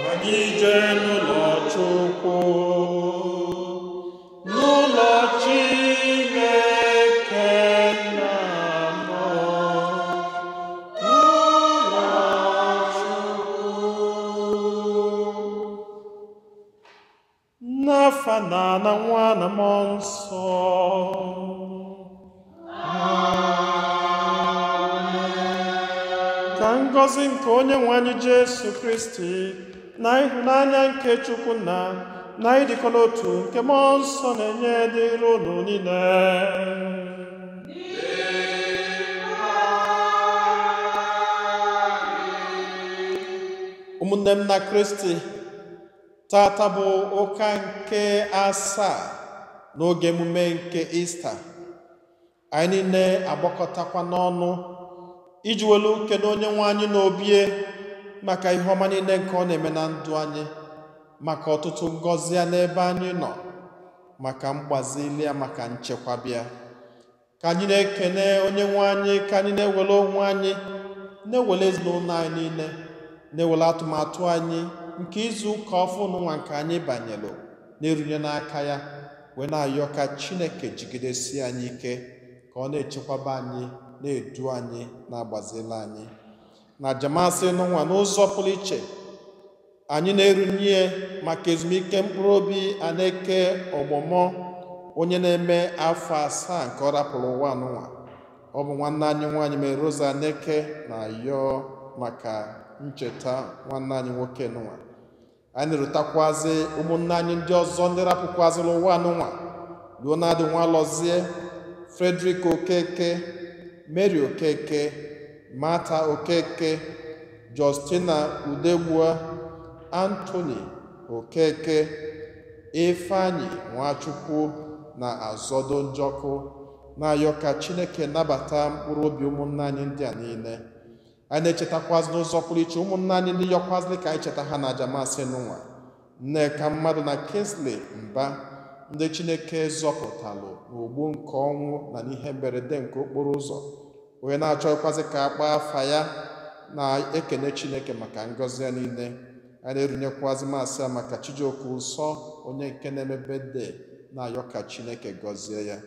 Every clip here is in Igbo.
Anyị jee n'ụlọ Chukwu, n'ụlọ Chineke nna m, n'ụlọ Chukwu. N'afa na na Nwa na Mmụọ Nsọ. Ka ngọzi nke onye nwe anyị Jesu Kristi na ịhụnanya nke Chukwu nna na ịdịkọ n'otu nke Mmụọ Nsọ na-enye dịrị unu niile. Ụmụnne m na Kristi, tata bụ ụka nke asaa n'oge emume nke Ista. Anyị niile agbakọtakwa n'ọnụ iji welu kene onye nwe anyị n'obie maka ihe ọma niile nke ọ na-eme na ndụ anyị, maka ọtụtụ ngọzi ya n'ebe anyị nọ, maka mgbazili ya, maka nchekwabịa. Ka anyị na-ekene onye nwe anyị, ka anyị na-ewele onwe anyị, na-ewele ezinụlọ anyị niile, na-ewele atụmatụ anyị nke izu ụka ọfụ n'ụwa nke anyị banyelụ na-erunye n'aka ya, wee na-ayọ ka Chineke jigidesie anyị ike, ka ọ na-echekwaba anyị, na-edu anyị, na-agbazila anyị. Na jamasị n'ụwa n'ụzọ pụrụ iche, anyị na-erunye maka ezumike mkpụrụ obi Aneke Ọgbọmọ, onye na-eme afọ 7 nke ọ rapụrụ ụwa n'ụwa. Ọ bụ nwanne anyị nwaanyị mere Rosa Aneke na-ayọ maka ncheta nwanne anyị nwoke n'ụwa. Anyị na-erutakwazi ụmụnne anyị ndị ọzọ ndị rapụkwazịrị ụwa n'ụwa: Leonard Nwalọzie, Frederick Okeke, Mary Okeke, Martha Okeke, Justina Udegbua, Anthony Okeke, Ifeanyi Nwachukwu na Azọdo Njọkụ, na-ayọ ka Chineke nabata mkpụrụ obi ụmụnne anyị ndị a niile. Anyị na-echetakwazị n'ụzọ pụrụ iche ụmụnne anyị ndị yọkwazịrị ka anyị cheta ha na ajamasị n'ụwa: Nneka Mmadụ na Kingsley Mba, ndị Chineke zọpụtalụ n'ogbu nke ọnwụ na n'ihe mberede nke okporo ụzọ, onye na-achọghịkwazị ka akpa afa ya, na-ekene Chineke maka ngọzi ya niile. Anyị na-erunyekwazị masị ya maka Chijioke Ụsọ, onye nke na-eme birthday, na-ayọ ka Chineke gọzie ya.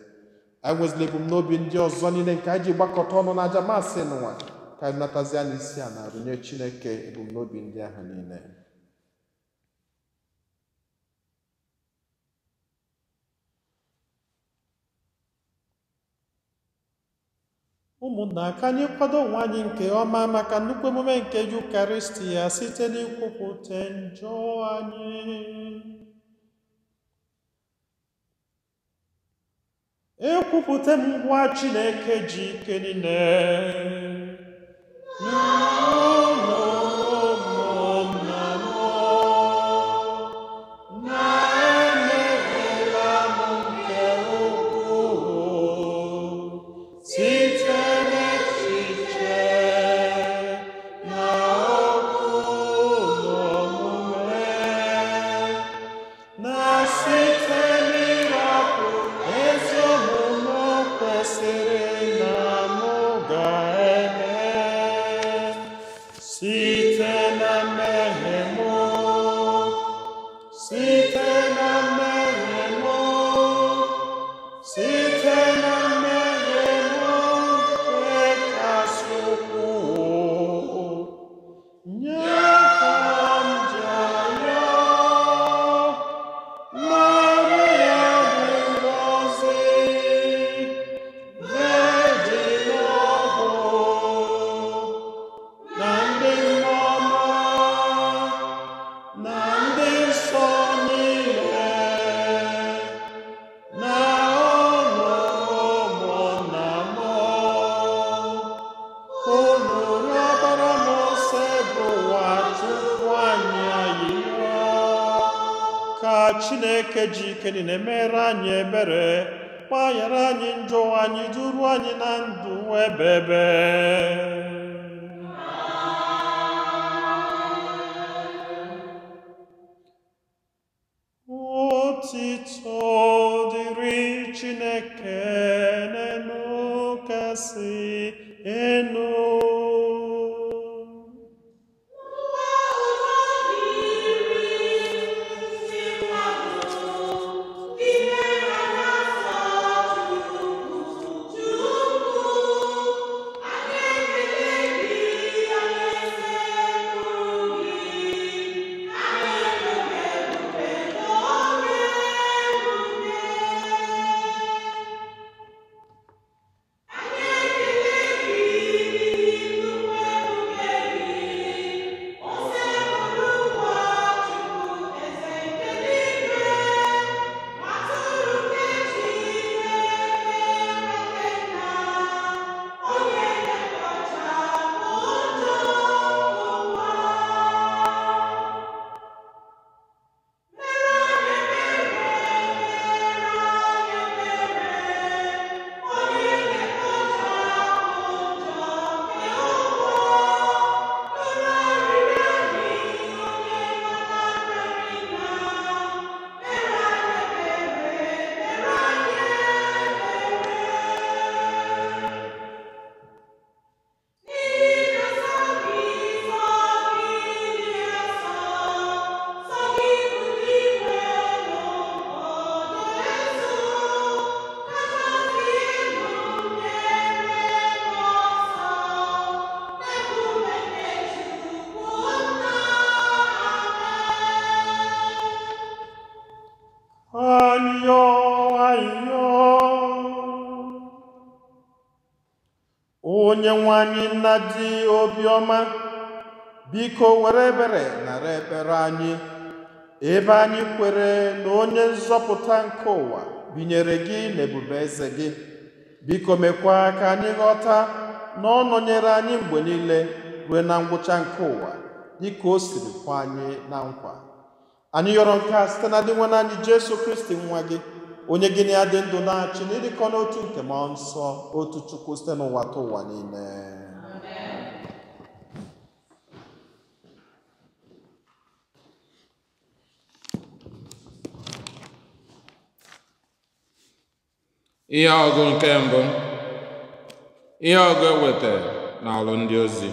Anyị nwezila ebumnobi ndị ọzọ niile nke anyị ji gbakọta ọnụ na aja masị n'ụwa, ka anyị natazie n'isi a na runye Chineke ebumnobi ndị ahụ niile. Ụmụnna, ka anyị kwado onwe anyị nke ọma maka nnukwu emume nke Yukaristi ya site n'ikwupụta njọ anyị. Ekwupụta m ngwa Chineke ji ike niile, ụmụnna m, na-emeghela m nke ukwuu site n'echiche na okwu na omume, na site n'ịrapụ ezi omume kwesịrị na mụ ga-eme, site na mmehie m, site na mmehie m, site na mmehie m nke kasị ukwuu, nye ka m ji arịọ Maria dị ngọzi, Virgin ọbụ, na ndị mmụọ ọma, na ndị nsọ niile, na unu ụmụnna m, unu rịọbara m Osebụwa Chukwu anyị ayịyọ, ka Chineke ji ike niile mere anyị ebere, gbaghara anyị njọ anyị, duru anyị na ndụ ebebe. Otito dịrị Chineke n'elu kasị enu. Onye nwe anyị, nna dị obiọma, biko were ebere nara ekpere anyị, ebe anyị kwere na onye nzọpụta nke ụwa binyere gị n'ebube eze gị. Biko mekwa ka anyị ghọta na ọ nọnyere anyị mgbe niile ruo na ngwụcha nke ụwa, dịka o siri kwa anyị na nkwa. Anyị yọrọ nke a site na Dinwenụ anyị Jesu Kristi nwa gị, onye gị na ya dị ndụ na-achị n'ịdịkọ n'otu nke Mmụọ Nsọ, otu Chukwu site n'ụwa ta ụwa niile. Ihe ọgụ nke mbụ. Ihe ọgụ e wetara n'ọlụ ndị ozi.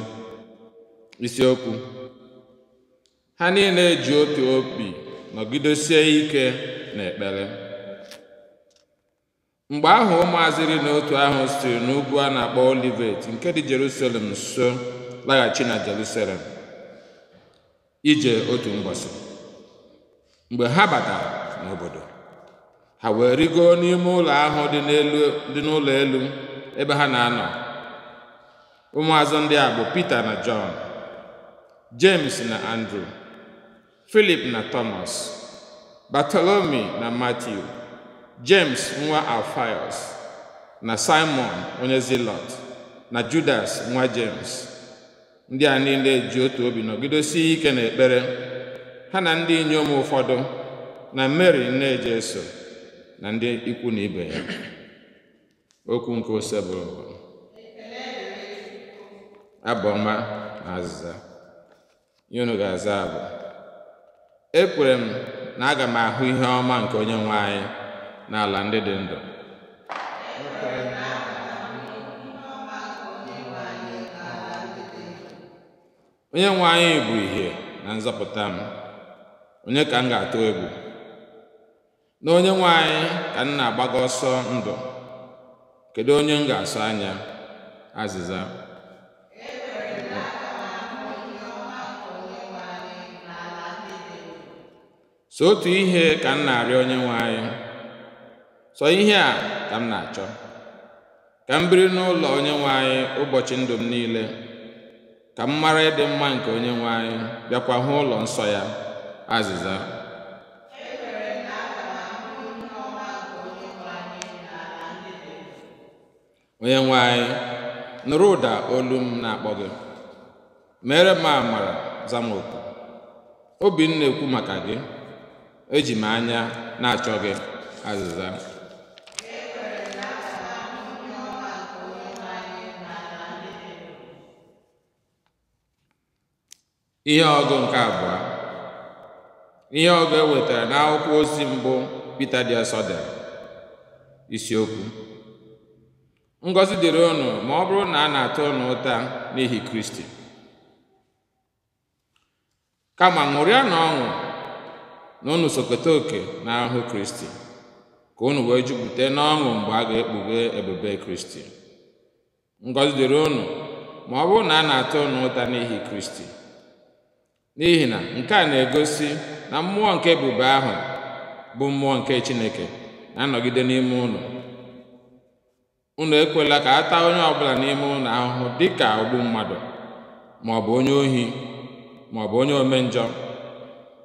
Isiokwu: ha niile ji otu obi nọgidesie ike n'ekpere. Mgbe ahụ ụmụazụ 11 ahụ siri n'ugwu a na-akpọ Olivet nke dị Jerusalem nso laghachi na Jerusalem ije otu mbọsị. Mgbe ha batara n'obodo, ha wee rigoo n'ime ụlọ ahụ dị n'ụlọ elu ebe ha na-anọ. Ụmụazụ ndị a bụ Pita na Jọn, James na Andrew, Philip na Thomas, Bartholomew na Matthew, James nwa Alphaeus na Simon onye Zilọt na Judas nwa James. Ndị a niile ji otu obi nọgidesie ike n'ekpere, ha na ndị inyom ụfọdụ na Mary nne Jesu na ndị ikwu na ibe ya. Okwu nke Osebụrụwa. Abụ ọma na azịza. Ihe unu ga-aza bụ: ekwere m na aga m ahụ ihe ọma nke onye nwe anyị n'ala ndị dị ndụ. Onye nwe anyị bụ ìhè na nzọpụta m, onye ka m ga-atụ egwu? Na onye nwe anyị ka m na-agbaga ọsọ ndụ, kedu onye m ga-asọ anya? Azịza. So otu ihe ka m na-arịọ onye nwe anyị, sọ ihe a ka m na-achọ, ka m biri n'ụlọ onye nwe anyị ụbọchị ndụ m niile, ka m mara ịdị mma nke onye nwe anyị, bịakwa hụ ụlọ nsọ ya. Azịza. Onye nwe anyị, nụrụ ụda olu m na-akpọ gị, mere m amara, za m oku. Obi m na-ekwu maka gị, eji m anya na-achọ gị. Azịza. Ihe ọgụ nke abụọ. Ihe ọgụ e wetara n'akwụkwọ ozi mbụ Pita dị asọ dere. Isiokwu: ngọzi dịrị unu ma ọ bụrụ na a na-ata unu ụta n'ihi Kristi. Kama ṅụrịa na ọṅụ na unu sokọta oke n'ahụhụ Kristi, ka unu wee jupụta n'ọṅụ mgbe a ga-ekpughe ebube Kristi. Ngọzi dịrị unu ma ọ bụrụ na a na-ata unu ụta n'ihi Kristi, n'ihi na nke a na-egosi na mmụọ nke ebube ahụ bụ mmụọ nke Chineke na-anọgide n'ime unu. Unu ekwela ka a taa onye ọbụla n'ime unu ahụhụ dịka ogbu mmadụ, ma ọ bụ onye ohi, ma ọ bụ onye omenjọ,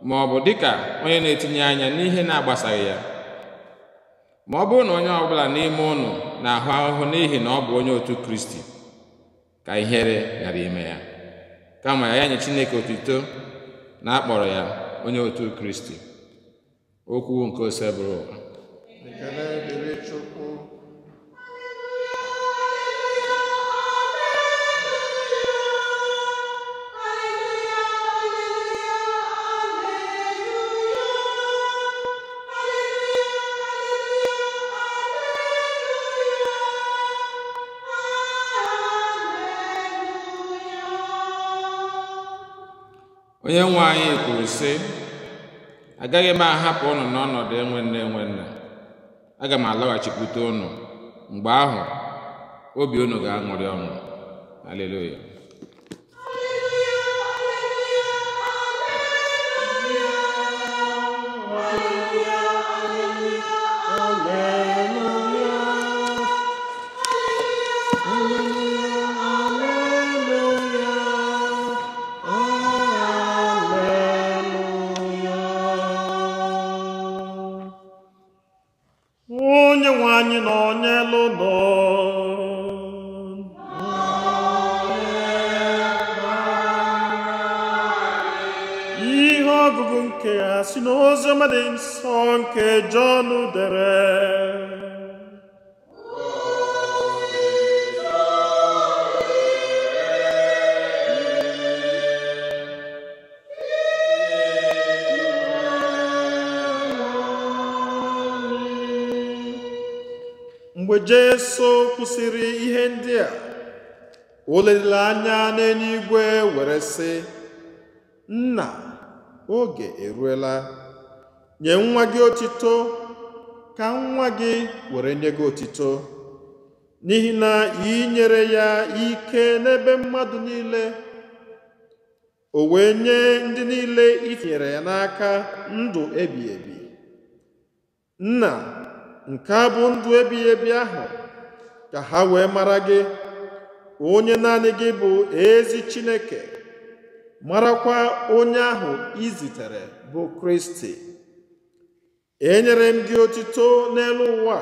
ma ọ bụ dịka onye na-etinye anya n'ihe na-agbasaghị ya. Ma ọ bụrụ na onye ọbụla n'ime unu na-ahụ ahụhụ n'ihi na ọ bụ onye otu Kristi, ka ihere ghara ime ya, kama ya nye Chineke otuto na a kpọrọ ya onye otu Kristi. Okwu nke Osebụrụwa. Ekele dịrị Chukwu. Onye nwe anyị kwuru sị, agaghị m ahapụ unu n'ọnọdụ enwe nne enwe nna, aga m alọghachikwute unu, mgbe ahụ obi unu ga-aṅụrị ọṅụ. Haleluya. Haleluya. Haleluya. Ihe ọgụgụ nke a si n'Oziọma dị nsọ nke Jọn dere. Mgbe Jesu kwụsịrị ihe ndị a, o leliri anya n'eluigwe were sị, Nna, oge eruela, nye nwa gị otito, ka nwa gị were nye gị otito, n'ihi na ị nyere ya ike n'ebe mmadụ niile, o wee nye ndị niile i tinyere ya n'aka ndụ ebighị ebi. Nna, nke a bụ ndụ ebighị ebi ahụ, ka ha wee mara gị, onye naanị gị bụ ezi Chineke, marakwa onye ahụ i zitere bụ Kristi. Enyere m gị otito n'elu ụwa,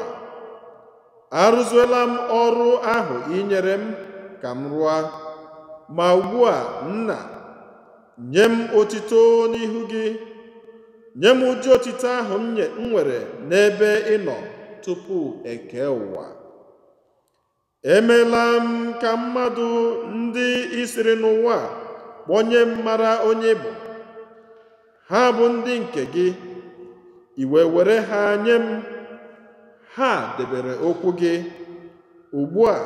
arụzuola m ọrụ ahụ i nyere m ka m rụọ. Ma ugbu a, Nna, nye m otito n'ihu gị, nye m ụdị otito ahụ m nwere n'ebe ị nọ tupu eke ụwa. Emeela m ka mmadụ ndị i siri n'ụwa kpọnye m mara onye bụ. Ha bụ ndị nke gị, i wee were ha nye m. Ha debere okwu gị. Ugbu a,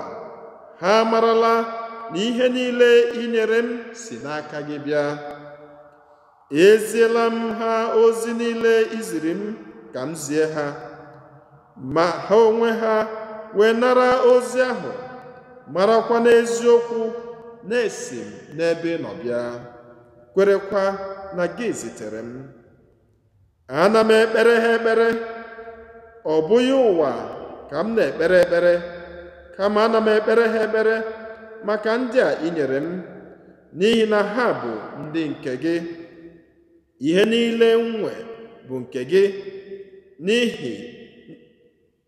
ha amarala na ihe niile i nyere m si n'aka gị bịa. Eziela m ha ozi niile i ziri m ka m zie ha, ma ha onwe ha wee nara ozi ahụ, marakwa n'eziokwu na-esi m n'ebe ị nọ bịa, kwerekwa na gị zitere m. Ana m ekpere ha ekpere, ọ bụghị ụwa ka m na-ekpere ekpere, kama ana m ekpere ha ekpere maka ndị a i nyere m, n'ihi na ha bụ ndị nke gị. Ihe niile m nwe bụ nke gị, n'ihi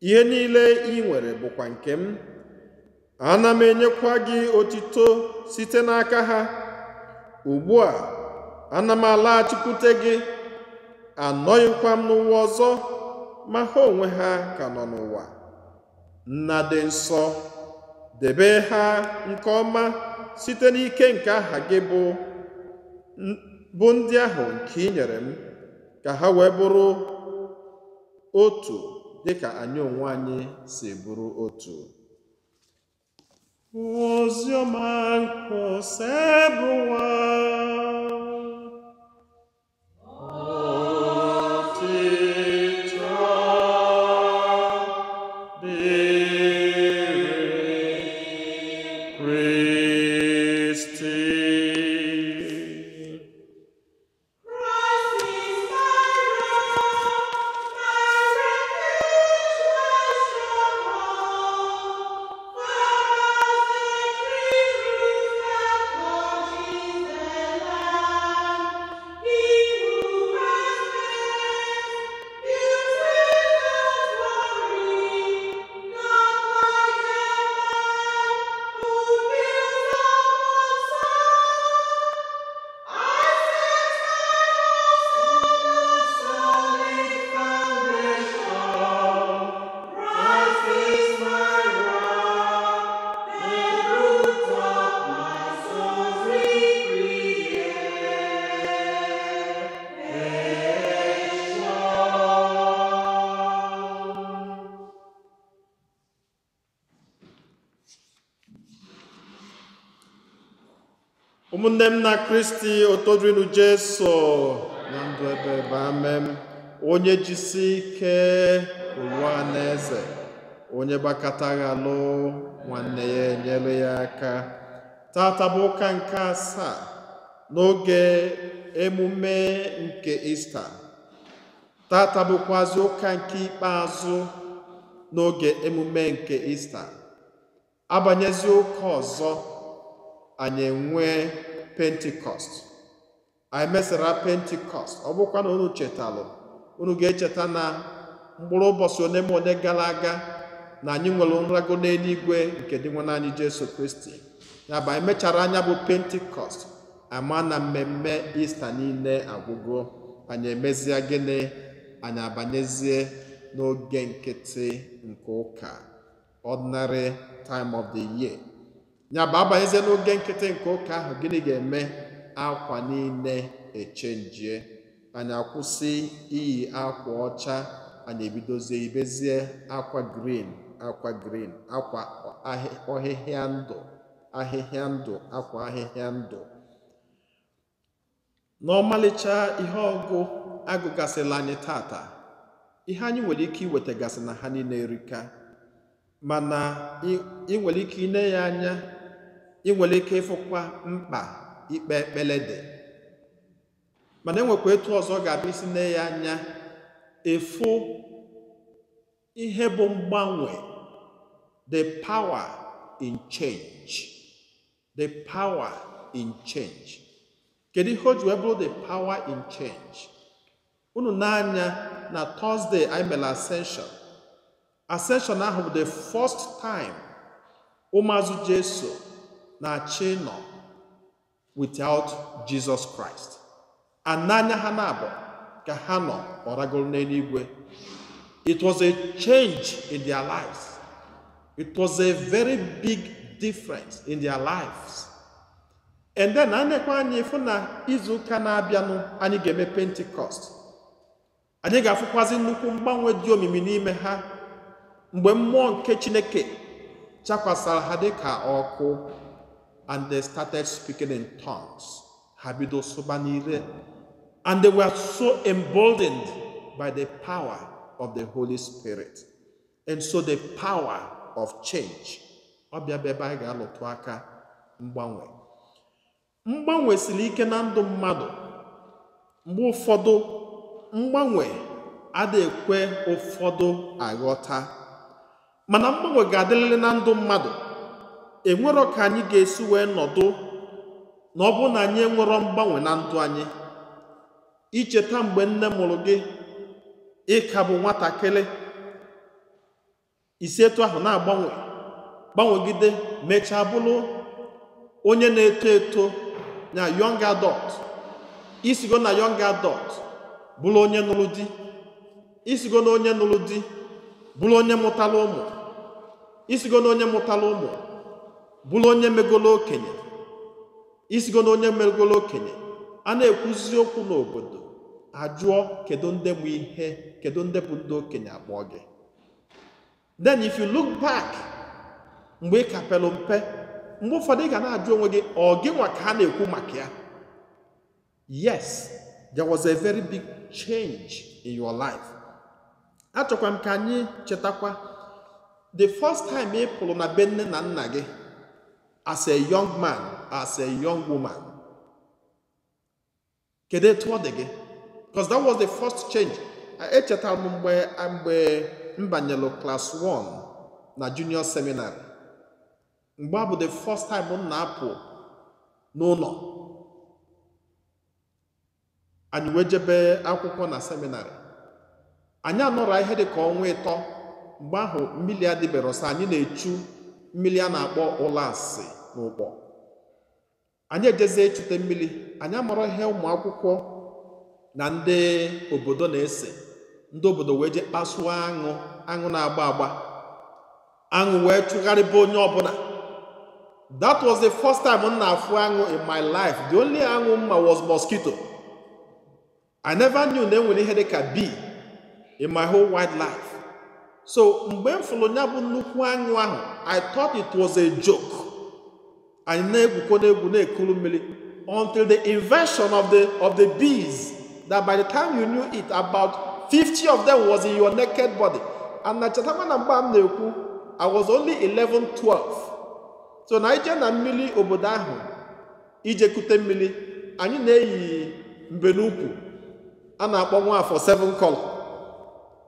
ihe niile ị nwere bụkwa nke m. Ana m enyekwa gị otito site n'aka ha. Ugbu a, ana m alaghachikwute gị, anọghịkwa m n'ụwa ọzọ, ma ha onwe ha ka nọ n'ụwa. Nna dị nsọ, debe ha nke ọma site n'ike nke aha gị bụ ndị ahụ nke ị nyere m, ka ha wee bụrụ otu dịka anyị onwe anyị si bụrụ otu. Oziọma nke Osebụwa. Otito dịrị Kristi. Christ is my rock, my refuge, my stronghold. Firm as the tree roots that clutches the land. He who has faith builds without worry, not like a man who builds upon sand. I set my house on a solid foundation. Christ is my rock, the root of my soul's recreation. Ụmụnne m na Kristi, otodrinu Jesu na ndụ ebe ebe, amen. Onye jisi ike ụwa na eze, onye gbakọtaghị alụ nwanne ya enyere ya aka. Tata bụ ụka nke asaa n'oge emume nke Ista. Tata bụkwazị ụka nke ikpeazụ n'oge emume nke Ista. Abanyezi ụka ọzọ, anyị enwee Pentikọst. Anyị mesara Pentikọst. Ọ bụkwa na unu chetalụ, unu ga-echeta na mkpụrụ ụbọchị one ma one gara aga na anyị nwere nrago n'eluigwe nke dị nwe anyị Jesu Kristi. Ya bụ anyị mechara anya bụ Pentikọst, Ama na mmemme Ista niile agwụgo, anyị emezie gịnị? Anyị abanyezie n'oge nkịtị nke ụka, ordinary time of the year. Ya bụ abanyezie n'oge nkịtị nke ụka ahụ, gịnị ga-eme? Akwa niile echenjie. Anyị akwụsị iyi akwa ọcha, anyị ebidozie ibezie akwa green, akwa green, akwa ọhịhịa ndụ, ahịhịa ndụ, akwa ahịhịa ndụ. N'ọmalịcha ihe ọgụ agụgasịla anyị tata, ihe anyị nwere ike iwetagasị na ha niile erika, mana ị nwere ike ine ya anya, ị nwere ike ịfụkwa mkpa ikpe ekpere dị. Mana enwekwa etu ọzọ ga-abịa isi ne ya anya, efu ihe bụ mgbanwe, the power in change, the power in change. Kedu ihe o ji wee bụrụ the power in change? Unu n'anya na Thursday anyị mere Ascension. Ascension ahụ bụ the first time ụmụazụ Jesu na-achị nọ without Jesus Christ. And n'anya ha na-abụ ka ha nọ ọragoro n'eluigwe. It was a change in their lives. It was a very big difference in their lives. And then anekwa anyị fụ na izu ụka na-abịanụ anyị ga-eme Pentecost. Anyị ga-afụkwazi nnukwu mgbanwe dị omimi n'ime ha mgbe mmụọ nke Chineke chakwasara ha dịka ọkụ, and they started speaking in tongues. Ha bido sụba n'ire. And they were so emboldened by the power of the Holy Spirit. And so the power of change. Ọ bịa bụ ebe anyị ga-alụtụ aka mgbanwe. Mgbanwe siri ike na ndụ mmadụ. Mgbe ụfọdụ mgbanwe adịghị ekwe ụfọdụ aghọta, mana mgbanwe ga-adịrịrị na ndụ mmadụ. Enwerọ ka anyị ga-esi wee nọdụ na ọ bụrụ na anyị enwerọ mgbanwe na ndụ anyị. Icheta mgbe nne mụrụ gị, ị ka bụ nwatakịrị, isi etu ahụ na-agbanwe gbanwegide mechaa bụrụ onye na-eto eto na young adult. Isigo na young adult bụrụ onye nụrụ di, isigo na onye nụrụ di bụrụ onye mụtara ụmụ, isigo na onye mụtara ụmụ bụrụ onye megolo okenye, isigo na onye megolo okenye. A na-ekwuzi okwu n'obodo, ajụọ kedu ndị bụ ihe, kedu ndị bụ ndị okenye, akpọ gị. Then if you look back mgbe ị ka pelu mpe, mgbe ụfọdụ ị ga na-ajụ onwe gị, ọ gị nwa ka a na-ekwu maka ya? Yes, there was a very big change in your life. Achọkwa m ka anyị chetakwa the first time ị pụrụ na be nne na nna gị as a young man, as a young woman. Kedu etu ọ dị gị? Because that was the first change. Echetara m mgbe m banyelu class 1 na junior seminary. Mgbe a bụ the first time m na-apụ n'ụlọ. Anyị wee jebe akwụkwọ na seminary. Anyị anọrọ ihe dị ka ọnwa 3. Mgbe ahụ mmiri adịbero, ọsọ anyị na-echu mmiri a na-akpọ ụlasị n'ụkpọ. Anyị ejezie echute mmiri, anyị amara ihe ụmụ akwụkwọ na ndị obodo na-ese. Ndị obodo wee jee kpasuo aṅụ, aṅụ na-agba agba. Aṅụ wee chụgharịba onye ọbụla. That was the first time m na-afụ aṅụ in my life. The only aṅụ mma was mosquito. I never knew na enwere ihe dị ka bee in my whole wide life. So mgbe m fụrụ ya bụ nnukwu aṅụ ahụ, I thought it was a joke. Anyị na-egwukọ n'egwu na-ekuru mmiri until the invention of the bees, that by the time you knew it, about 50 of them was in your naked body. And na chetakwa na mgbe m na-ekwu, I was only 11, 12. So na ije na mmiri obodo ahụ ije kute mmiri, anyị na-eyi mbenukwu a na-akpọ Nwafọ 7 color.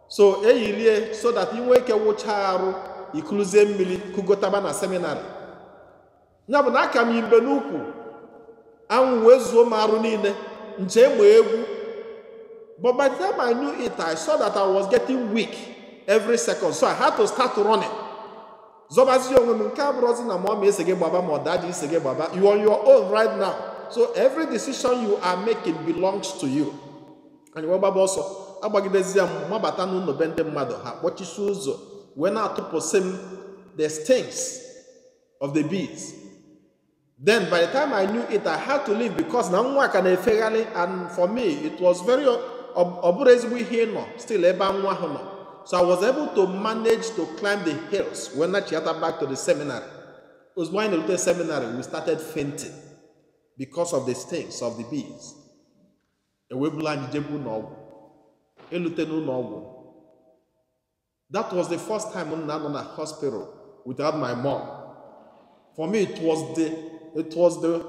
So eyilie so that ị nwee ike wụchaa arụ, ikuluzie mmiri kugotaba na seminary. Ya bụ na aka m yi mbenukwu, anwụ wee zuo m arụ niile, nche ma egwu. But by the time I knew it, I saw that I was getting weak every second. So I had to start running. Zọbazie onwe m, nke abụrụzi na ma ese gị gbaba ma ọ daji ise gị gbaba. You on your own right now. So every decision you are making belongs to you. Anyị wee gbaba ọsọ, agbagidezi ya, m mabata n'ụlọ be ndị mmadụ, ha kpọchisi ụzọ wee na-atụpụsị m the stings of the bees. Then by the time I knew it, I had to leave because na nwa ka na-efegharị, and for me it was very, ọ bụrụ ezigbo ihe ịnọ still ebe nwa ahụ nọ. So I was able to manage to climb the hills when I chiata back to the seminary. Ozugbo anyị na-erute seminary, we started fainting because of the stings of the bees. Ewebula anyị jebu ụlọọgwụ, elute n'ụlọ ọgwụ. That was the first time m na-anọ na hospital without my mom. For me, it was the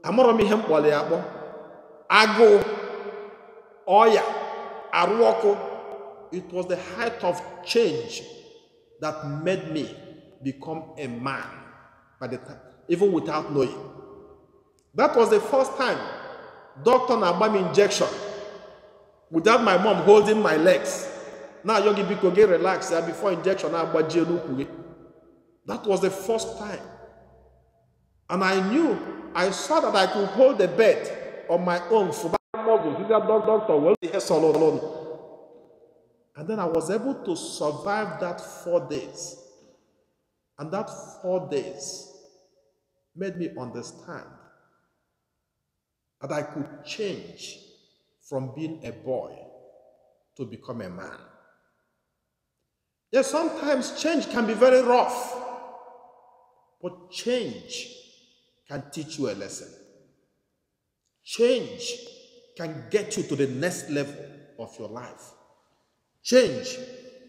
amarọ m ihe m kpọrọ ya akpọ, agụụ, ọya, arụ ọkụ. It was the height of change that made me become a man by the time, even without knowing. That was the first time doctor na-agba m injection without my mom holding my legs, na-ayọ gị, "Biko, gị relax ya before injection agbajie n'ukwu gị." That was the first time. And I knew, I saw that I could hold the bed on my own for doctor well ihe sọrọ alone. And then I was able to survive that 4 days, and that 4 days made me understand that I could change from being a boy to become a man. Yes, sometimes change can be very rough, but change can teach you a lesson. Change can get you to the next level of your life. Change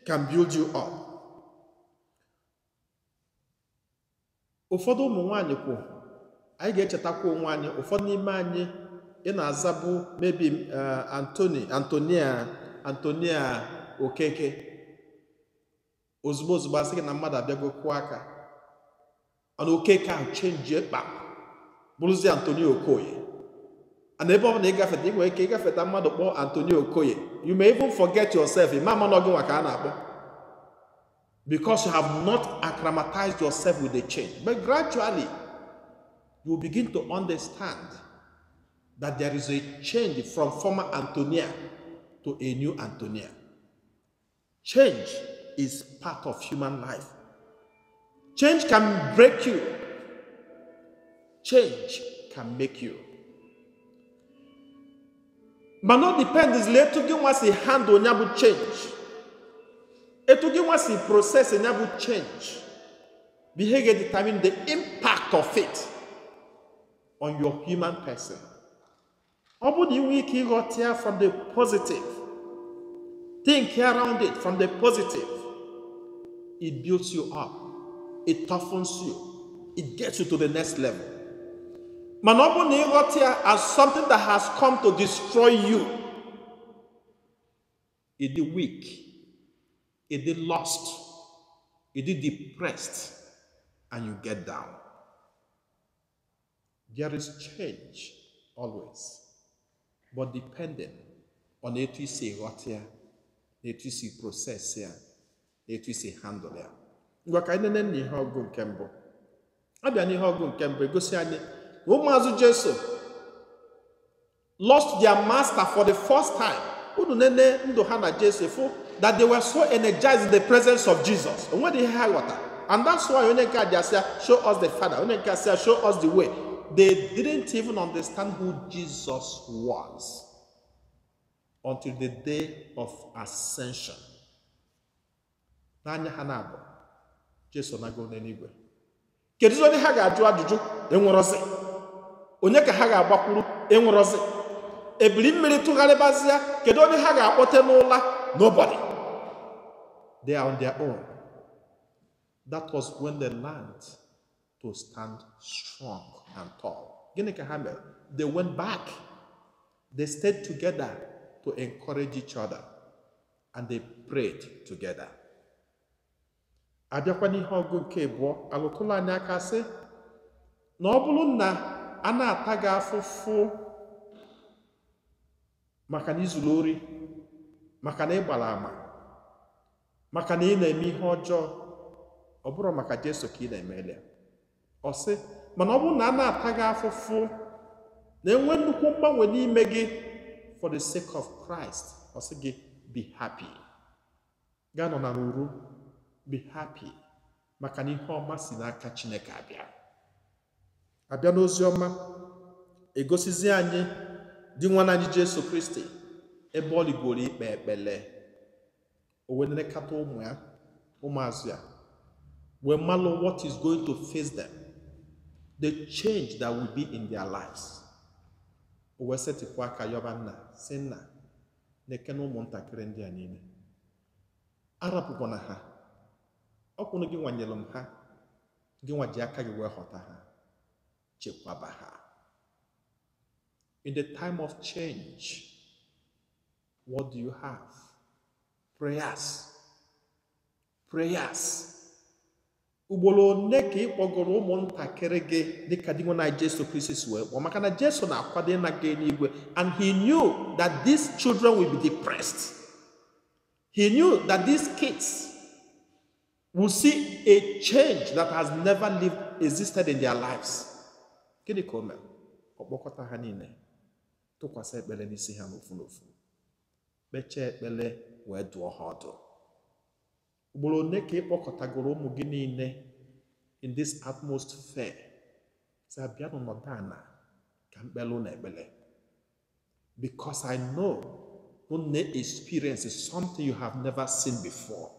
can build you up. Ụfọdụ ụmụ nwanyị kwu, anyị ga-echetakwa onwe anyị, ụfọdụ n'ime anyị ị na-azabụ maybe Anthony, Antonia, Antonia Okeke. Ozugbo ozugbo asị gị na mmadụ abịago kụọ aka, ana Okeke ahụ change kpam, bụrụzie Antonio Okoye. And ebe ọ bụla ịgafeta, ị nwere ike ịgafeta, mmadụ kpọọ Antonio Okoye, you may even forget yourself, ịma ama na gị nwa ka a na-akpọ, because you have not acclimatized yourself with the change. But gradually you begin to understand that there is a change from former Antonia to a new Antonia. Change is part of human life. Change can break you. Change can make you. But not depends etu gị nwa si handle ya bụ change. Etu gị nwa si process ya bụ change bụ ihe ga-determine the impact of it on your human person. Ọ bụrụ na ị nwee ike ịghọta ya from the positive, think around it from the positive, it builds you up, it toughens you, it gets you to the next level. Mana ọ bụrụ na ịghọta ya as something that has come to destroy you, it dị weak, it dị lost, it dị depressed, and you get down. There is change always, but depending on etu isi ghọta ya, na etu isi process ya, na etu isi handle ya. Ngwa, ka anyị nene n'ihe ọgụ nke mbụ. Abịa n'ihe ọgụ nke mbụ, egosi anyị na ụmụazụ Jesu lost their master for the first time. Unu nene ndụ ha na Jesu, fụ that they were so energized in the presence of Jesus. Onwere ihe ha ghọta. And that's why onye nke a ji asị ya, "Show us the Father." Onye nke a sị ya, "Show us the way." They didn't even understand who Jesus was until the day of ascension. N'anya ha na-abụ, Jesu nago n'eluigwe. Kedu onye ha ga-ajụ ajụjụ? Enwerọzi. Onye ka ha ga-agbakwuru? Enwerọzi. Ebili mmiri tụgharịbazịa, kedu onye ha ga-akpọte n'ụla? Nobody. They are on their own. That was when they learned to stand strong and tall. Gịnị ka ha mere? They went back. They stayed together to encourage each other, and they prayed together. Abịakwa n'ihe ọgụ nke abụọ, alụtụla anyị aka sị na ọ bụrụ na a na-ata gị afụfụ maka na izuru ori, maka na ị gbara ama, maka na ị na-eme ihe ọjọọ, ọ bụrụ maka Jesu ka ị na-emeli ya. Ọ sị, mana ọ bụrụ na a na-ata gị afụfụ Na-enwe nnukwu mgbanwe n'ime gị for the sake of Christ. Ọ sị gị, be happy. Gaa nọ na ruru, be happy. Maka na ihe ọma si n'aka Chineke abịa. Abịa n'ozi ọma, egosizi anyị dị nwa anyị Jesu Kristi ebe ọ ligoro ikpe ekpele. O wee nelekọta ụmụ ya, ụmụazụ ya, wee malụ what is going to face them, the change that will be in their lives. O wee setịpụ aka yọba nna, sị nna, na-ekene ụmụntakịrị ndị a niile. Arapụkwana ha. Ọkwụnụ gị nwanyere m ha, gị nwa ji aka gị wee ghọta ha, chekwaba ha. In the time of change, what do you have? Prayers. Prayers. Ugboro one ka ị kpọgoro ụmụntakịrị gị dịka di nwe na Jesu Kristi si wee kpọọ, maka na Jesu na-akwado ịna gị eluigwe, and he knew that these children will be depressed. He knew that these kids will see a change that has never existed in their lives. Gịnị ka o mere? Ọ kpọkọta ha niile, tụkwasị ekpere n'isi ha n'ofu n'ofu, kpechaa ekpere wee dụọ ha ọdụ. Ugboro one ka ị kpọkọtagoro ụmụ gị niile in this atmosphere, sị abịanụ nọdụ ala ka mkpere na ekpere. Because I know unu experience something you have never seen before.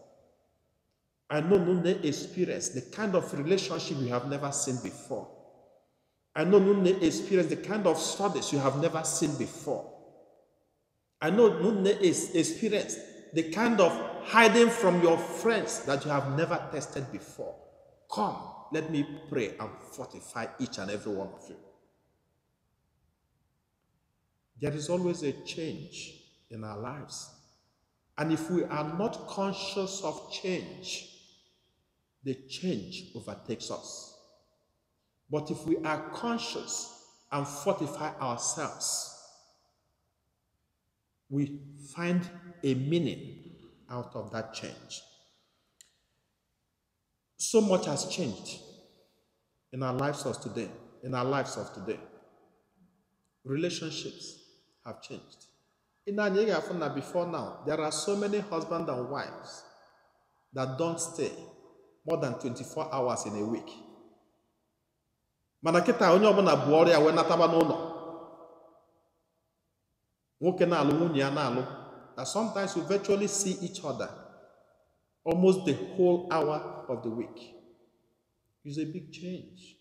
I know unu experience the kind of relationship you have never seen before. I know unu experience the kind of studies you have never seen before. I know unu experience the kind of hiding from your friends that you have never tested before. Come, let me pray and fortify each and every one of you. There is always a change in our lives. And if we are not conscious of change, the change overtakes us. But if we are conscious and fortify ourselves, we find a meaning out of that change. So much has changed in our lives of today. In our lives of today, relationships have changed. In Nigeria, before now, there are so many husbands and wives that don't stay more than 24 hours in a week. Mana kịta onye ọbụla bu ọrịa wee nataba n'ụlọ. Nwoke na-alụ, nwunye ya na-alụ. That sometimes we virtually see each other almost the whole hour of the week. It's a big change.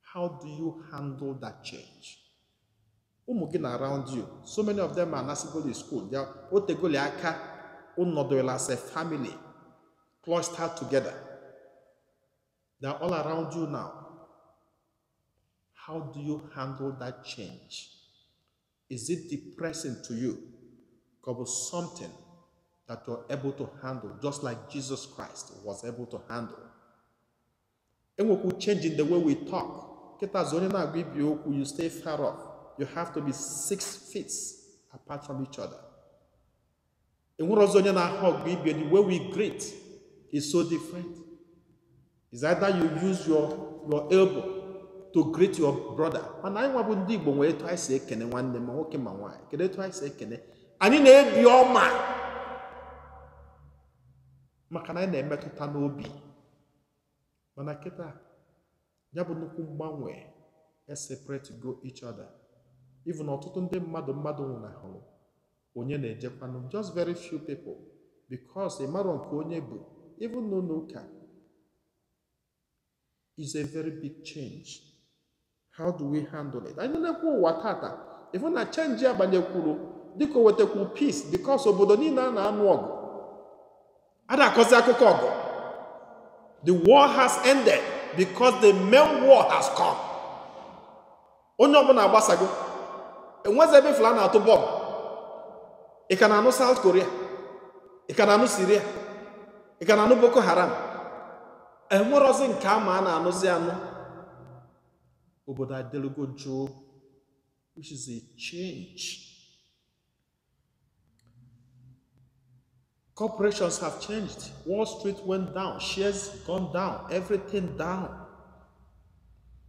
How do you handle that change? Ụmụ gị na around you, so many of them are nasigoli school. They are otegoli aka unọdụla as a family, clustered together. They are all around you now. How do you handle that change? Is it depressing to you? Or something that you're able to handle, just like Jesus Christ was able to handle. And we could change in the way we talk. You stay far off. You have to be 6 feet apart from each other. And the way we greet is so different. It's either you use your elbow to greet your brother. And I want to be nwere etu anyị si ekene nwanne ma nwoke ma nwaanyị. Kedu etu anyị si ekene? Anyị na-ebi ọma maka na anyị na-emetụta n'obi. Mana kịta ya bụ nnukwu mgbanwe, separate go each other. Even ọtụtụ ndị mmadụ nwụnahụrụ, onye na-ejekwanụ, just very few people, because ịmarọ nke onye bụ, even n'ụlọ ụka, is a very big change. How do we handle it? Anyị na-ekwu ụwa tata, even na change abanyekwuru dịka o wetakwu peace, because obodo niile a na-anụ ọgụ, a na-akọzi akụkọ ọgụ. The war has ended because the main war has come. Onye ọbụla agbasago. Enwezi ebe ifula na-atụ bọmbụ. Ị ka na-anụ South Korea, ị ka na-anụ Syria, ị ka na-anụ Boko Haram. Enwerozi nke ama a na-anụzi anụ. Obodo adelugo jụụ, which is a change. Corporations have changed. Wall Street went down, shares gone down, everything down.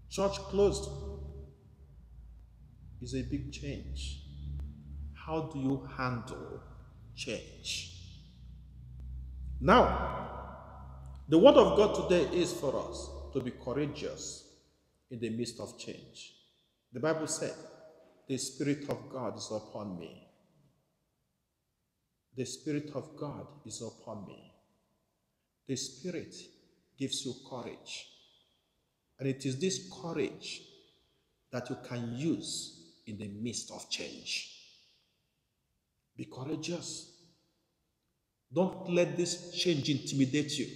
Church closed. Is a big change. How do you handle change? Now, the word of God today is for us to be courageous in the midst of change. The Bible said, the Spirit of God is upon me. The Spirit of God is upon me. The Spirit gives you courage. And it is this courage that you can use in the midst of change. Be courageous. Don't let this change intimidate you.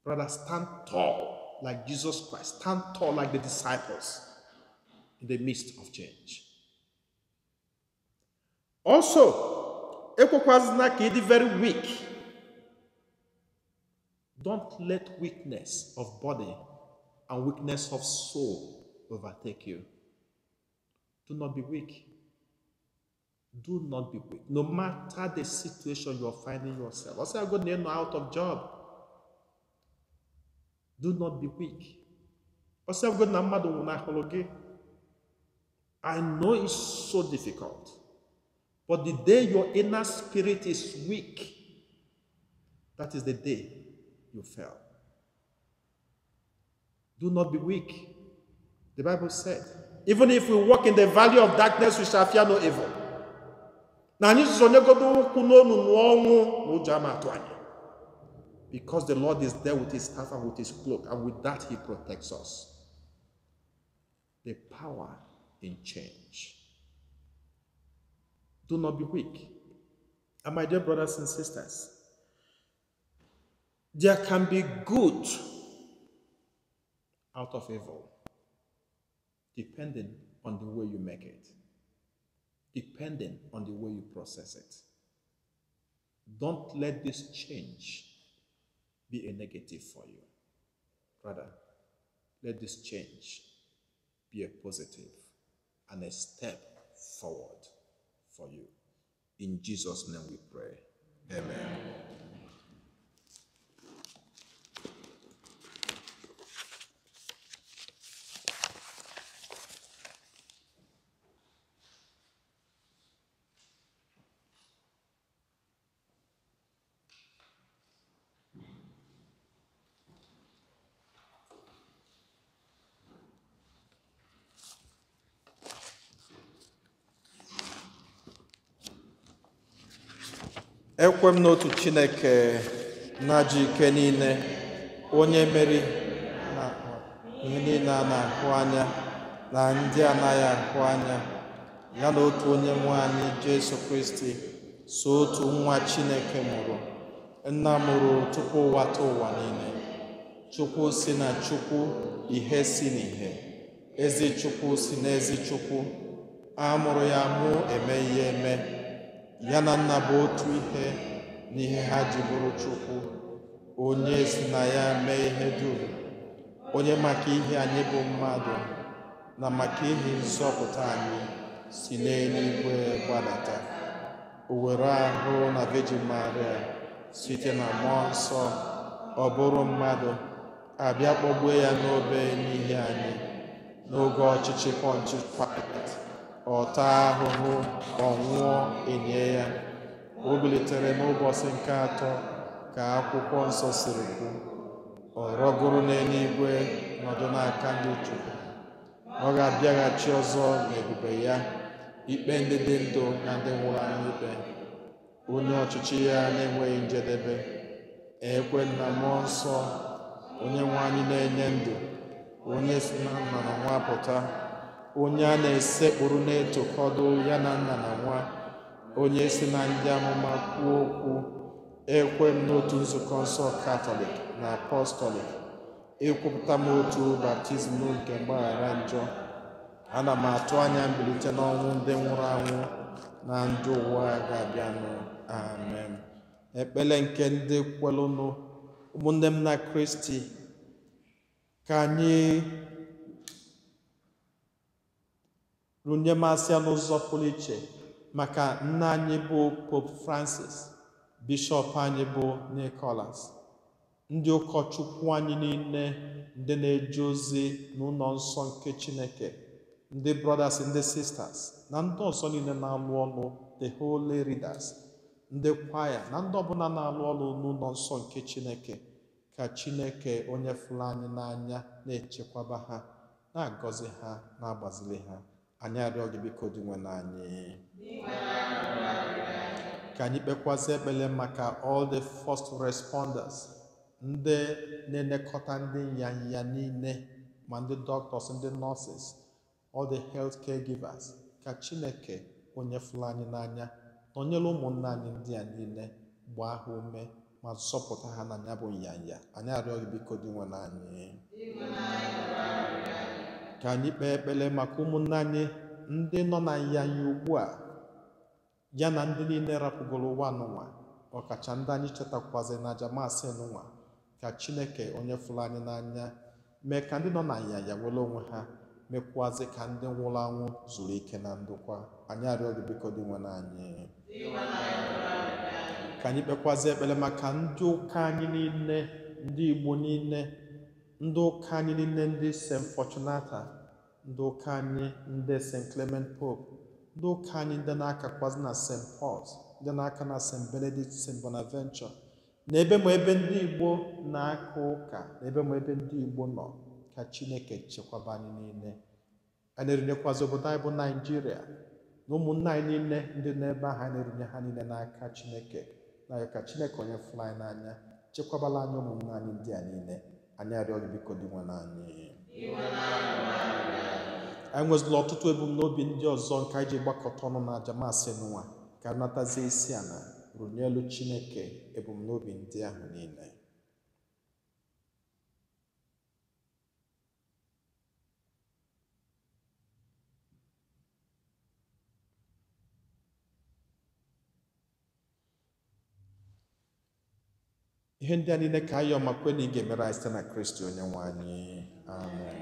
Rather, stand tall like Jesus Christ. Stand tall like the disciples in the midst of change. Also, ekwekwazina ka ị dị very weak. Don't let weakness of body and weakness of soul overtake you. Do not be weak. Do not be weak. No matter the situation you are finding yourself. I say, I got out of job. Do not be weak. I say, I know it's so difficult. But the day your inner spirit is weak, that is the day you fail. Do not be weak. The Bible said, even if we walk in the valley of darkness, we shall fear no evil. Because the Lord is there with his staff and with his cloak, and with that he protects us. The power in change. Do not be weak. And my dear brothers and sisters, there can be good out of evil, depending on the way you make it, depending on the way you process it. Don't let this change be a negative for you. Rather, let this change be a positive and a step forward for you. In Jesus' name we pray. Amen. Ekwe m n'otu Chineke na-ajụ ike niile, onye meri na ihe niile a na-ahụ anya na ndị anaghị ahụ anya, ya na otu onye nwe anyị Jesu Kristi, so otu nwa Chineke mụrụ, nna mụrụ tupu ụwa ta ụwa niile. Chukwu si na Chukwu, ihe si n'ihe, ezi Chukwu si n'ezi Chukwu, a mụrụ ya mụ eme ihe eme. Ya na nna bụ otu ihe n'ihe ha ji bụrụ Chukwu, onye si na ya mee ihe dum, onye maka ihe anyị bụ mmadụ na maka ihe nzọpụta anyị si n'eluigwe gbadata. O were ahụ na Virgin Maria site na Mmụọ Nsọ, ọ bụrụ mmadụ, abịa kpọgbuo ya n'obe n'ihi anyị n'oge ọchịchị Pontius Pilate. Ọ taa ahụhụ, ọ nwụọ, enye ya. O bilitere n'ụbọchị nke atọ ka akwụkwọ nsọ siri kwu. Ọ rọgoro n'eluigwe nọdụ n'aka ndị Chukwu. Ọ ga-abịaghachi ọzọ n'ebube ya, ikpe ndị dị ndụ na ndị nwụrụ anwụ ikpe. Onye ọchịchị ya na-enweghị njedebe. Ekwe na Mmụọ Nsọ, onye nwe anyị na-enye ndụ, onye si na nna na nwa pụta, onye a na-esekpuru na-etokọdo ya na nna na nwa, onye si na ndị amụma kwuo okwu. Ekwe m n'otu nzukọ nsọ Katọlik na Apọstọlik, ekwupụta m otu baptizim nke mgbaghara njọ. Ana m atụ anya mbilite n'ọnwụ ndị nwụrụ anwụ na ndụ ụwa ga-abịanụ. Amen. Ekpere nke ndị kwelụnụ, ụmụnne m na Kristi, ka anyị runye masị ya n'ụzọ pụrụ iche maka nna anyị bụ Pope Francis, Bishọp anyị bụ Nicholas, ndị ụkọchukwu anyị niile, ndị na-eje ozi n'ụlọ nsọ nke Chineke, Ndị brothers, ndị sisters, na ndị ọzọ niile na-alụ ọlụ, the holy readers, ndị kwaya na ndị ọbụla na-alụ ọlụ n'ụlọ nsọ nke Chineke, ka Chineke onye fụrụ anyị n'anya na-echekwaba ha, na-agọzi ha, na-agbazili ha. Anyị arịọ gị biko Dinwenụ anyị. Ka anyị kpekwazi ekpere maka all the first responders, ndị na-elekọta ndị nyanya niile, ma ndị doctors, ndị nurses, all the health caregivers, ka Chineke onye fụrụ anyị n'anya nọnyere ụmụnna anyị ndị a niile, gbaa ha ume ma zọpụta ha na ya bụ nyanya. Anyị arịọ gị biko Dinwenụ anyị. Ka anyị kpee ekpere maka ụmụnne anyị ndị nọ na nyanya ugbu a, ya na ndị niile rapụgoro ụwa n'ụwa, ọkacha ndị anyị chetakwazi na aja maasị n'ụwa, ka Chineke onye fụrụ anyị n'anya mee ka ndị nọ na nyanya nwere onwe ha, mekwazị ka ndị nwụrụ anwụ zuru ike na ndokwa. Anyị arịọ gị biko Dinwenụ anyị. Ka anyị kpekwazi ekpere maka ndị ụka anyị niile, ndị Igbo niile, ndị ụka anyị niile, ndị St. Fortunata, ndị ụka anyị ndị St. Clement Pope, ndị ụka anyị ndị na-akakwazi na St. Paul's, ndị na-aka na St. Benedict, St. Bonaventure, na ebe ma ebe ndị Igbo na-aka ụka, na ebe ma ebe ndị Igbo nọ, ka Chineke chekwaba anyị niile. Anyị na-erunyekwazi obodo anyị bụ Naijiria na ụmụnne anyị niile ndị n'ebe ahụ, anyị na-erunye ha niile n'aka Chineke, na ka Chineke onye fụrụ anyị n'anya chekwabala anyị ụmụnne anyị ndị a niile. Anyị arịọ gị biko Dinwenụ anyị. Anyị nwezila ọtụtụ ebumnobi ndị ọzọ nke anyị ji gbakọta ọnụ na aja maasị n'ụwa, ka natazie isi ala runye elu Chineke ebumnobi ndị ahụ niile. Ihe ndị a niile ka ayọ ma kwe na ị ga-emere anyị site na Kristi onye nwe anyị. Amen.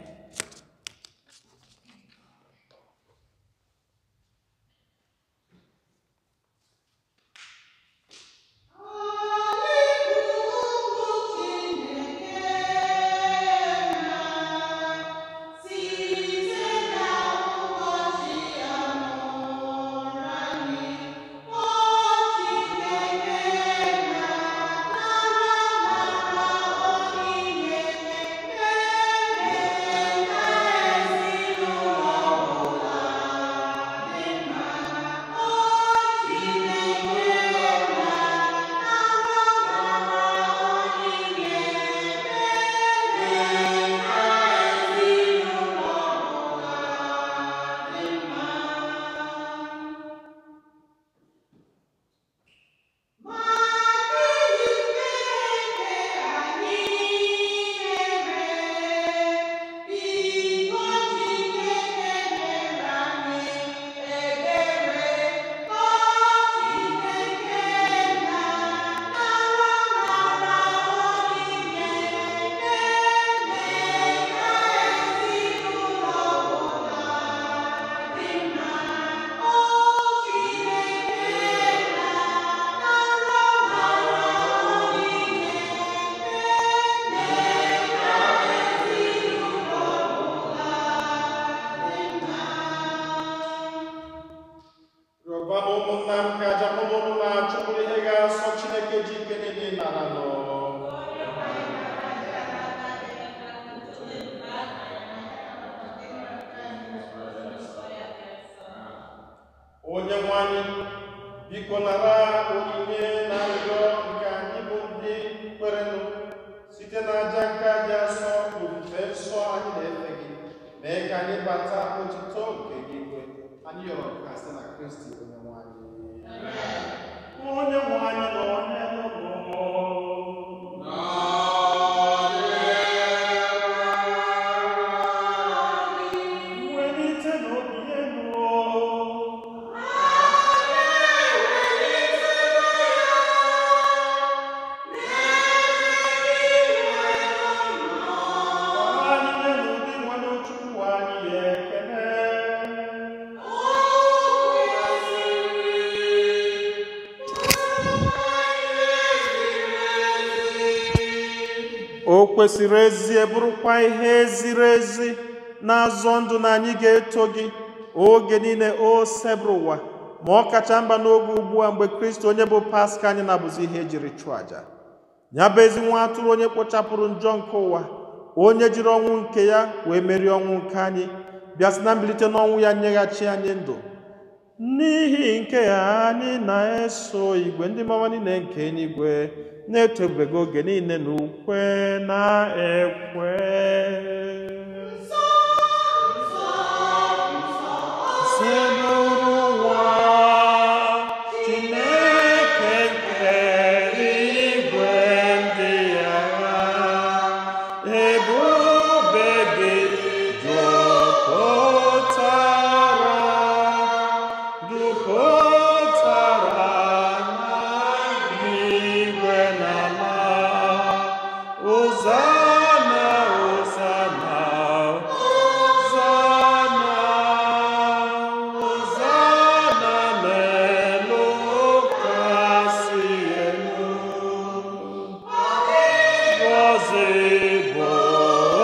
Onye nwe anyị, biko nara onyinye na arịrịọ nke anyị bụ ndị kwerenụ site n'aja nke dị asọ na ofufe nsọ anyị na-efe gị, mee ka anyị bata otuto nke gị igwe. Anyị yọrọ nke a site na Kristi onye nwe anyị. Onye nwe anyị na onye nụrụ. Welite n'obi elu. Anyị na-elu Dinwenụ Chukwu anyị ekele. O kwesịrị ezie bụrụkwa ihe ziri ezi na-azọ ndụ na anyị ga-eto gị oge niile o sebụrụ ụwa, ma ọ kacha mba n'oge ugbu a mgbe Kristi onye bụ Paska anyị na-abụzi ihe ejiri chụọ àjà. Ya bụ ezi nwa atụrụ onye kpochapụrụ njọ nke ụwa, onye jiri ọnwụ nke ya wee merie ọnwụ nke anyị, bịa sị na mbilite n'ọnwụ ya nyeghachi anyị ndụ. N'ihi nke a anyị na-eso igwe ndị mama niile nke eluigwe na-eto ebube gị oge niile na ukwe na ekwe. Sebụrụ ụwa, Chineke nke igwe ndị agha, ebube gị jupụtara n'igwe na ala. Hosanna, Hosanna, Hosanna, Hosanna n'elu kasị elu. Ngọzi bụ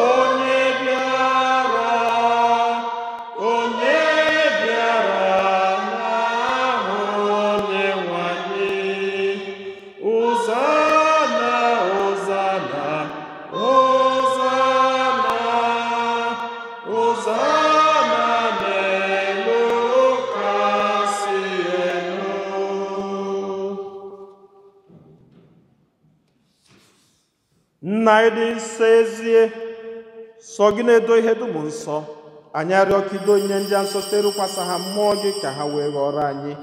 onye bịara, onye bịara n'aha Onyenwe anyị. Hosanna, Hosanna, Hosanna, Hosanna n'elu kasị elu. Nna anyị dị nsọ ezie, sọ gị na-edo ihe dum nsọ. Anyị arịọ ka ido ihe ndị a nsọ site ịrụkwasị ha mmụọ gị ka ha wee ghọrọ anyị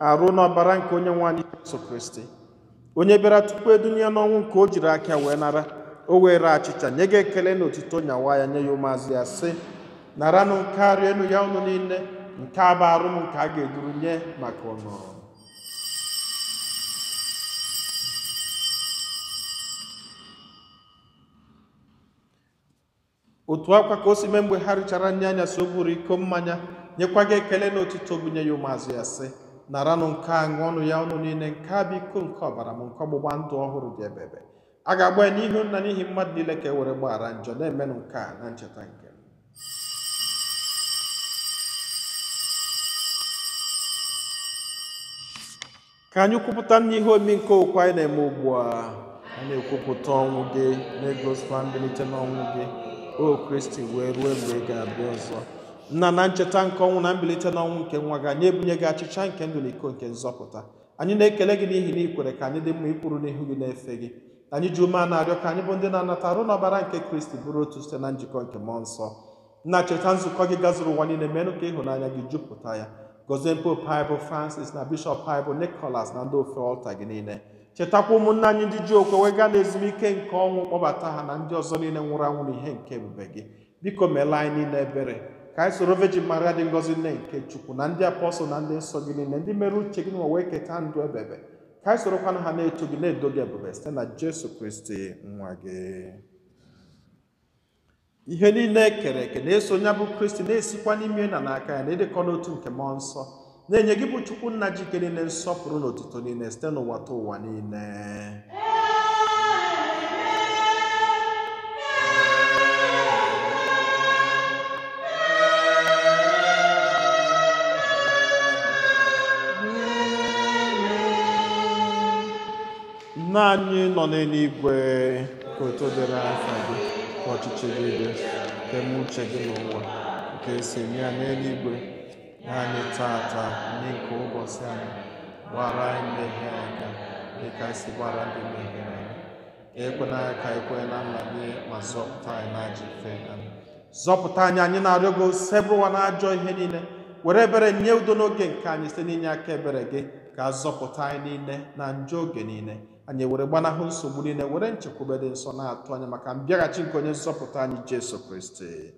arụ n'ọbara nke onye nwe anyị Jesu Kristi, onye bịara tupu edunye ya n'ọnwụ nke o jiri aka wee nara. O were achịcha nye gị ekele na otuto, nyawa ya nye ya ụmụazụ ya sị: naranụ nke a, rienụ ya unu niile, nke a bụ arụ m nke a ga-eduru nye maka unu. Otu akwa ka o si mee mgbe ha richara nri anyasị, o buru iko mmanya nyekwa gị ekele na otuto, bunye ya ụmụazụ ya sị: naranụ nke a, ṅụọnụ ya unu niile, nke a bụ iko nke ọbara m nke ọgbụgba ndụ ọhụrụ dị ebebe. A ga-agba ya n'ihu nna n'ihi mmadụ niile ka e were gbaghara njọ. Na-emenụ nke a na ncheta nke m. Ka anyị kwupụta n'ihe omimi nke okwu anyị na-eme ugbu a. Anyị na-ekwupụta ọnwụ gị, na-egosikwa mbilite n'ọnwụ gị, o Kristi, wee ruo mgbe ị ga-abịa ọzọ. Nna, na ncheta nke ọnwụ na mbilite n'ọnwụ nke nwa gị, anyị ebunye gị achịcha nke ndụ na iko nke nzọpụta. Anyị na-ekele gị n'ihi na ị kwere ka anyị dị mma ikwuru n'ihu gị na-efe gị. Anyị ji ume a na-arịọ ka anyị bụ ndị na-anata arụ n'ọbara nke Kristi bụrụ otu site na njikọ nke mmụọ nsọ. Nna, cheta nzukọ gị gazuru ụwa niile, menụ ka ịhụnanya gị jupụta ya. Gọzie Pope anyị bụ Francis na Bishọp anyị bụ Nicholas na ndị ofe ọlta gị niile. Chetakwa ụmụnne anyị ndị ji okwe wee gaa n'ezumike nke ọnwụ, kpọbata ha na ndị ọzọ niile nwụrụ anwụ n'ihe nke ebube gị. Biko meela anyị niile ebere, ka anyị soro Virgin Maria dị ngọzi nne nke Chukwu na ndị apọstụl na ndị nsọ gị niile, ndị mere uche gị nwa wee keta ndụ ebebe, ka anyị sorokwanụ ha na-eto gị na-edo gị ebube site na Jesu Kristi nwa gị. Ihe niile e kere eke na-eso onye bụ Kristi, na-esikwa n'ime na n'aka ya na ịdịkọ n'otu nke mmụọ nsọ, na-enye gị bụ Chukwu nna ji ike niile nsọpụrụ na otuto niile site n'ụwa ta ụwa niile. Nna anyị nọ n'eluigwe, ka otuto dịrị afa gị, ka ọchịchị gị bịa, ka eme uche gị n'ụwa nke esi eme ya n'eluigwe. Nye anyị tata nri nke ụbọchị anyị, gbara anyị mmehie anyị aka dịka anyị si gbara ndị mehiere anyị. Ekwena ka anyị kwee na nlanye, ma zọpụta anyị n'ajọ ife. Anyị zọpụta anyị, anyị na-arịọ gị, osebụrụwa na ajọ ihe niile, were ebere nye udo n'oge nke anyị site n'inye aka ebere gị, ka a zọpụta anyị niile na njọ oge niile. Anyị were gbanahụ nsogbu niile, were nchekwube dị nsọ na-atụ anya maka mbịaghachi nke onye nzọpụta anyị Jesu Kristi.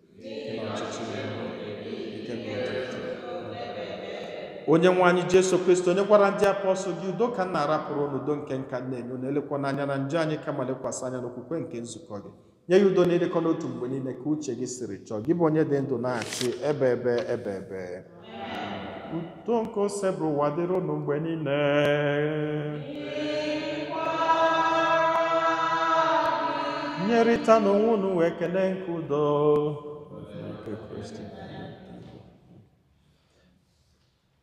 Onye nwe anyị Jesu Kristi, onye gwara ndị apọstụl gị, udo ka m na-arapụrụ unu, udo nke nka na-enye unu, elekwana anya na njọ anyị, kama lekwasị anya n'okwukwe nke nzukọ gị. Nye ya udo na ịdịkọ n'otu mgbe niile ka uche gị siri chọọ, gị bụ onye dị ndụ na-achị ebe ebe ebe ebe. Udo nke osebụrụ ụwa dịrị unu mgbe niile. Nyerịta n'onwe unu wee kelee nke udo. nke Kristi.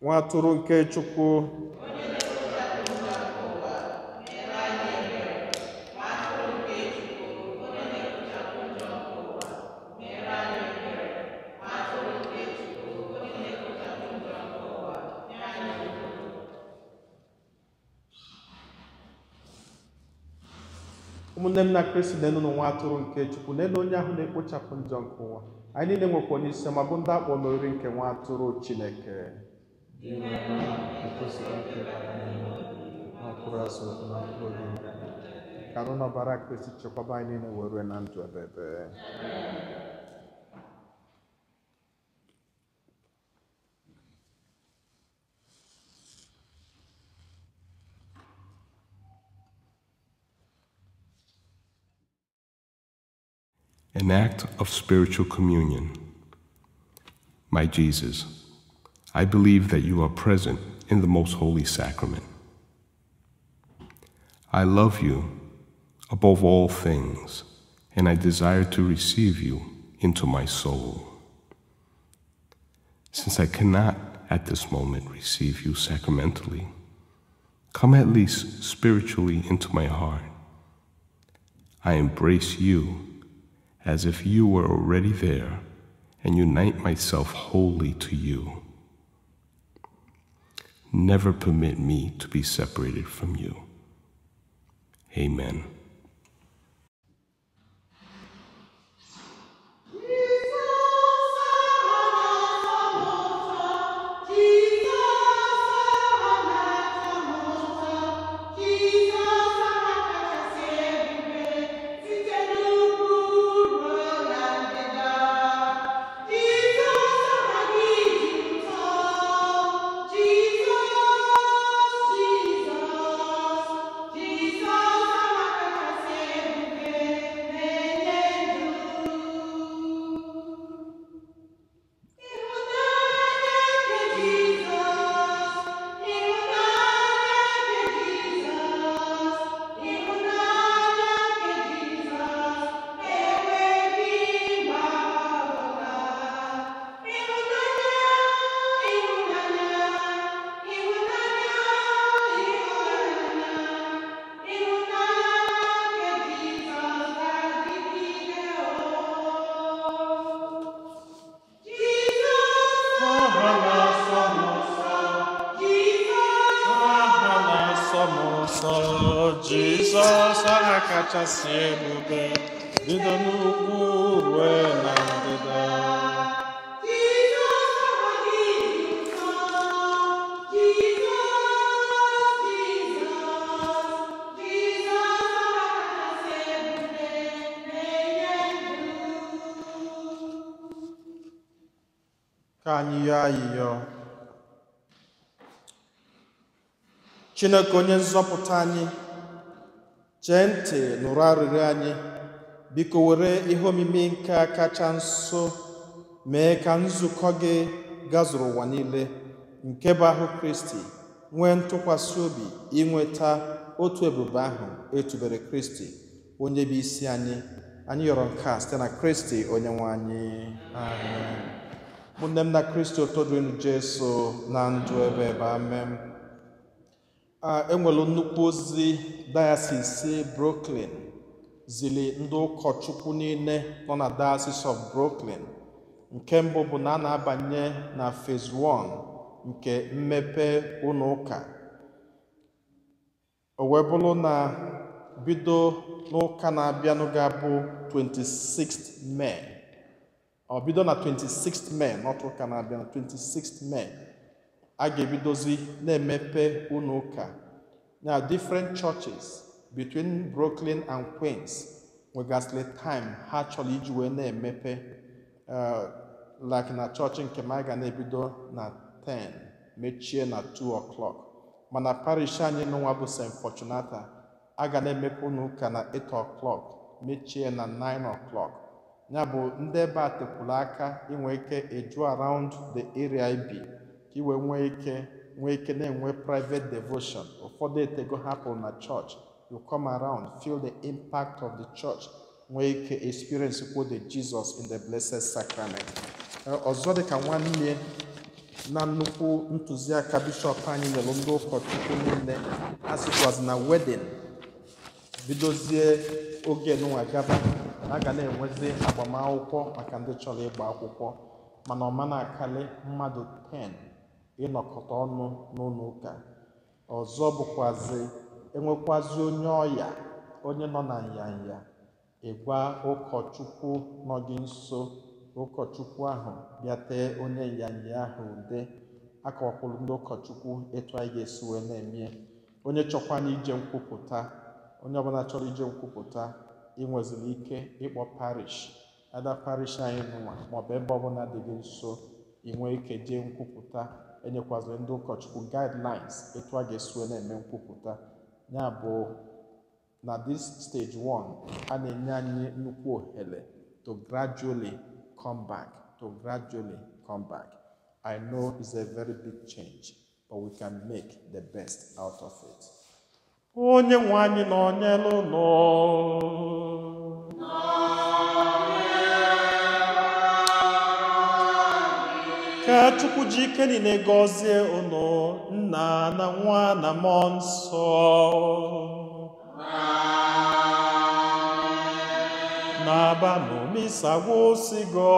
Nwa atụrụ nke Chukwu, ụmụnne m na Kristi, na-enu nwa atụrụ nke Chukwu, n'elu onye ahụ na-ekpochapụ njọ nke ụwa. Anyị niile nwekwa onye isi ma bụ ndị akpọ n'oriri nke nwa atụrụ Chineke. Ka arụ n'ọbara Kristi chekwaba anyị niile wee rue na ndụ ebebe. An act of spiritual communion. My Jesus, I believe that you are present in the most holy sacrament. I love you above all things, and I desire to receive you into my soul. Since I cannot at this moment receive you sacramentally, come at least spiritually into my heart. I embrace you as if you were already there, and unite myself wholly to you. Never permit me to be separated from you. Amen. Jizọs aha kachasị ebube, bido n'ugwu ruo na ndịda. Ka anyị yọọ ayịyọ. Chineke onye nzọpụta anyị, chee ntị nụrụ arịrịọ anyị. Biko were ihe omimi nke a kacha nso mee ka nzukọ gị gazuru ụwa niile, nke bụ ahụ Kristi, nwee ntụkwasị obi inweta otu ebube ahụ etubere Kristi, onye bụ isi anyị. Anyị yọrọ nke a site na Kristi onye nwe anyị. Amen. Ụmụnne m na Kristi, ụtọ dịrịnụ Jesu na ndụ ebe ebe. Amen. Enwere nnukwu ozi Diocese Brooklyn zili ndị ụkọchukwu niile nọ na Diocese of Brooklyn. Nke mbụ bụ na a na-abanye na phase 1 nke mmepe ụlọ ụka. O wee bụrụ na bido n'ụka na-abịanụ ga-abụ 26 May. Ọ bido na 26 May, not ụka na-abịa, na 26 May, a ga-ebidozi na-emepe ụlọ ụka. Now, different churches between Brooklyn and Queens nwegasịrị time ha chọrọ iji wee na-emepe. Like na chọọchị nke m, a ga na-ebido na 10 mechie na 2 o'clock. Mana parish anyị n'ụwa bụ St. Fortunata, a ga na-emepe ụlọ ụka na 8 o'clock mechie na 9 o'clock. Ya bụ ndị ebe a tekwuru aka inwe ike eju around the area ibi ka i wee nwee ike na-enwe private devotion. Ụfọdụ etego hapụrụ na church, you come around, feel the impact of the church, nwee ike experience kwo the Jesus in the blessed sacrament. Ọzọ dịka nwanne na nnukwu ntụziaka bishọp anyị nyere ndị ụkọchukwu niile, a sịkwazị na wedding bidozie oge nụnwa gaba, a ga na-enwezi agbamakwụkwọ maka ndị chọrọ ịgba akwụkwọ, mana ọ ma na-akarị mmadụ 10 ịnọkọta ọnụ n'ụlọ ụka. Ọzọ bụkwazi enwekwazi onye ọya, onye nọ na nyanya, ịgwa ụkọchukwu nọ gị nso, ụkọchukwu ahụ bịa tee onye nyanya ahụ ude. Akọwakwuru ndị ụkọchukwu etu anyị ga-esi wee na-eme. Onye chọkwana ije nkwupụta, onye ọbụla chọrọ ije nkwupụta, ị nweziri ike ịkpọ parish, ada parish anyị nụnwa maọbụ ebe ọbụla dị gị nso, ị nwee ike jee nkwupụta. Enyekwaziri ndị ụkọchukwu guidelines etu a ga-esi wee na-eme nkwupụta. Ya bụ na this stage 1 a na-enye anyị nnukwu ohere to gradually come back, to gradually come back. I know it's a very big change, but we can make the best out of it. Onye nwe anyị nọnyere unu. Ka Chukwu ji ike niile gọzie unu, Nna na Nwa na Mmụọ Nsọ. Na-abanụ misa gwụsịgo.